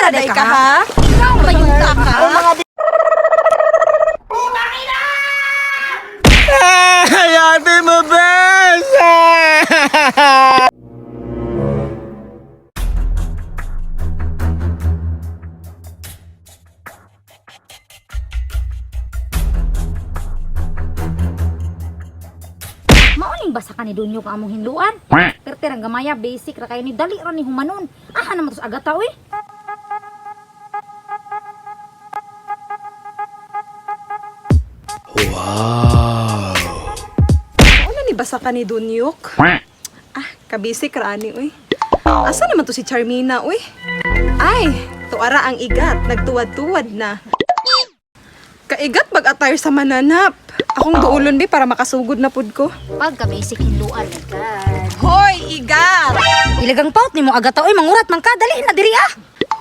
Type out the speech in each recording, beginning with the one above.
ra day ka ha? Ikaw mayuta ka? O mga Ay, ate mo, bes! Mauning basa ka ni Dunyo ka among hinluan. Perter ang gamaya, basic ra kayo ni dali ra ni humanon. Aha naman to sa agata oy. Ano ni basa ka ni Dunyok? Ah, kabisik ra ani uy. Asa naman to si Charmina uy? Ay, tuara ang igat, nagtuwad-tuwad na. Kaigat mag-attire sa mananap. Akong duulon bi para makasugod na pud ko. Pagka basic hinluan God. Hoy, igat! Ilagang paut nimo agata oy, mangurat man ka dali na diri ah.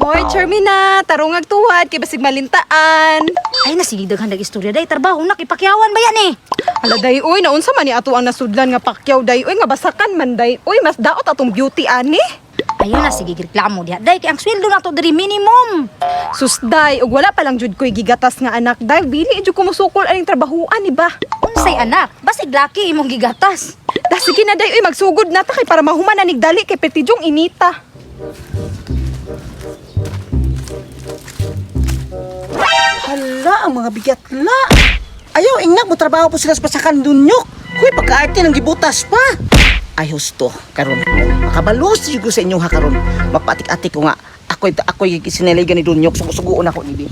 Hoy, Charmina, tarungag tuwad kay basig malintaan. Ay na sige daghan dag istorya day trabaho na kipakyawan ba yan eh. Hala day uy, naunsa man ni ato ang nasudlan nga pakyaw day uy, nga basakan man day uy, mas daot atong beauty ani. Ayun na sige reklamo diha day kay ang sweldo na to diri minimum. Sus day, ug wala pa lang jud ko'y gigatas nga anak day, bili jud ko mosukol aning trabahuan ni ba. Unsay anak, basig laki imong gigatas. Da sige na day uy, magsugod na ta kay para mahuman na dali kay pertijong inita. Hala, ang mga bigatla. Ayaw, ingnak mo trabaho po sila sa pasakan dunyok. Huy, pagkaarte ng gibutas pa. Ay, husto, karon. Makabalos jud ko sa inyo ha karon. Mapatik-atik ko nga. Ako'y sinaligan ni Dunyok. Sugusuguon ako ni Bi.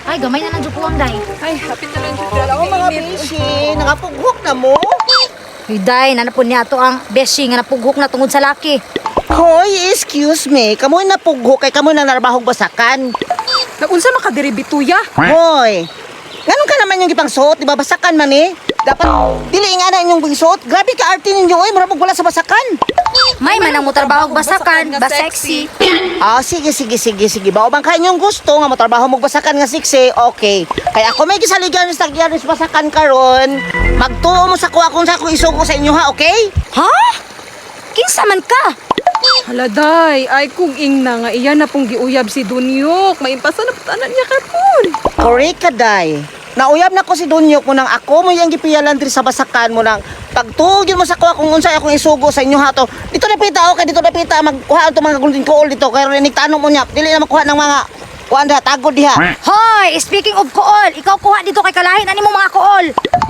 Ay gamay na lang jud kuwang day. Ay, hapit na lang jud Hello, mga bishi. Nakapughok na mo. Uy day, nanapon niya ato ang beshi nga napughok na tungod sa laki. Hoy, excuse me. Kamoy napughok kay kamoy na narabahog basakan. Naunsa makadiri bituya? Hoy. Ganun ka naman yung gipangsuot, di ba? Basakan man eh. Dapat, dili nga na inyong gisuot. Grabe ka arte ninyo, oy. Murag wala sa basakan. May manang mo trabaho basakan, ba sexy. Ah, sige, sige, sige, sige. Bao bang kayo inyong gusto nga motrabaho mo basakan nga siksi? Okay. Kaya ako may gisaligan sa tagyan sa basakan karon. Magtuo mo sa kuha kung sa akong isugo sa inyo ha, okay? Ha? Kinsa man ka? Hala day, ay kung ingna nga iya na pong giuyab si Dunyok. Maimpasa na putanan niya karon. Correct ka, day. Nauyab na ko si Dunyok mo nang ako mo yung gipiyalan diri sa basakan mo nang pagtuo gyud mo sa kuha kung unsay akong isugo sa inyo ha to. Dito na pita okay, dito na pita magkuha to mga golden coal dito kay ron tanong mo niya. Dili na makuha ng mga kuan diha tagod diha. Hoy, speaking of kool, ikaw kuha dito kay kalahin ani mo mga kool.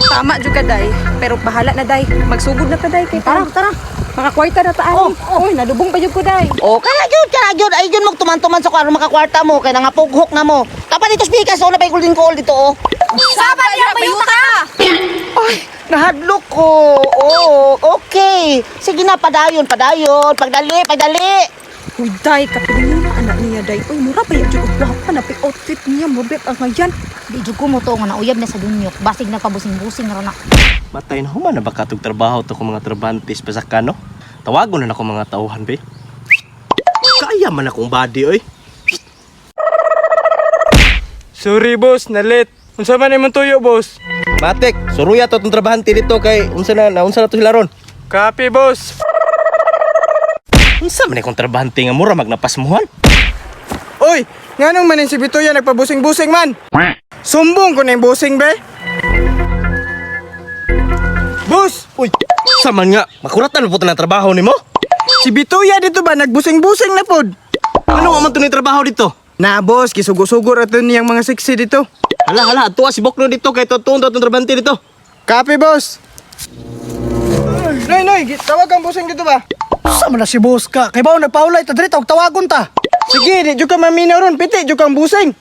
Tama jud ka day, pero bahala na day. Magsugod na ta day kay Tara, tara. Makakwarta na ta ani. Oh, Oy, nadubong pa jud ko day. O, kana gyud, kana gyud. Ay gyud magtuman-tuman sa kuha makakwarta mo kay nangapughok na mo. Tapat dito speaker sa una pa yung golden coal dito oh. Saba niya bayuta ka. Ay, nahadlok ko. Oo, okay. Sige na, padayon, padayon. Pagdali, pagdali. Uy, day, kapilingon na anak niya, day. Uy, mura pa yan, jud og gwapa na pick outfit niya, mabit ang ngayan. Di jud ko mo to nga nauyab na sa dunyok. Basig nagpabusing-busing ra na. Matay na human na ba katog trabaho to kung mga trabantes pasakan, no? Tawagon na nako mga tauhan, be. Kaya man akong body, oy. Sorry boss, nalit. Unsa man imong tuyo boss? Matik, suruya to tong trabahante dito kay unsa na to sila ron. Copy boss. Unsa man akong trabahante nga mura magnapasmuhan? Oy, nganong man si Bituya nagpabusing-busing man? Sumbong ko na yung busing be. Boss, Uy, sa man nga, makuratan po ng trabaho nimo? si Bituya dito ba nagbusing-busing na pod? Ano nga man to ni trabaho dito? Na boss, gisugo-sugo ra to niyang mga sexy dito. Hala hala, tuwa si Bokno dito kay tutuon to tong trabahante dito. Copy boss. Noy, noy, tawag ang busing dito ba? Sa man na si boss ka? Kay bawo nagpaulay ta diri tawag tawagon ta. Sige, di jud ka maminaw ron, piti jud kang busing.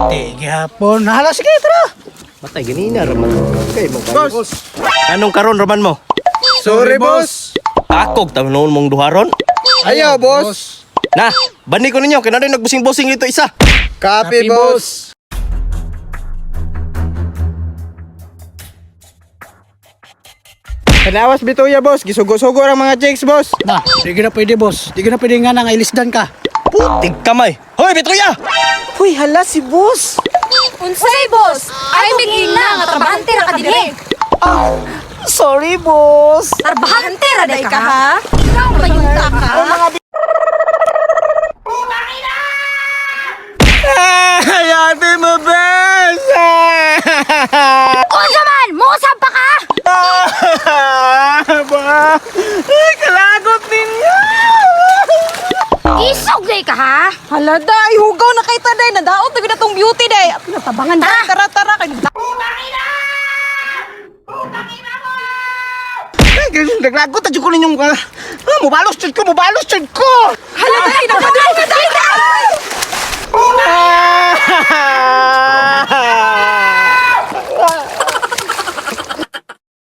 Di gihapon. Hala sige tara. Matay ganina raman. Kay mo Boss. Anong karon raman mo? Sorry boss. Akog tanon mong duharon. Ayaw boss. Na, bani ko ninyo kay na nagbusing-busing dito isa. Copy boss. Kanawas Bituya boss, gisugo-sugo ang mga chicks boss. Na, di gina pwede boss. Di gina pwede nga nang ilisdan ka. Putig kamay. Hoy, Petruya! Huy, hala si boss. Unsay boss? Ay migina nga trabahante ra ka dinhi. Ah, sorry, boss. Trabahante ra day Day ka ka ha? ha? Ikaw mayuta ka? O mga Ay, kalagot ninyo! Isog day ka ha. Hala day, hugaw na kay ta day. Nadaot na gid atong beauty day. Ato na tabangan day. Tara tara kay Ay, naglagot na jud ko ninyong mubalos jud ko, mubalos jud ko. Hala day, nagpadulong na day.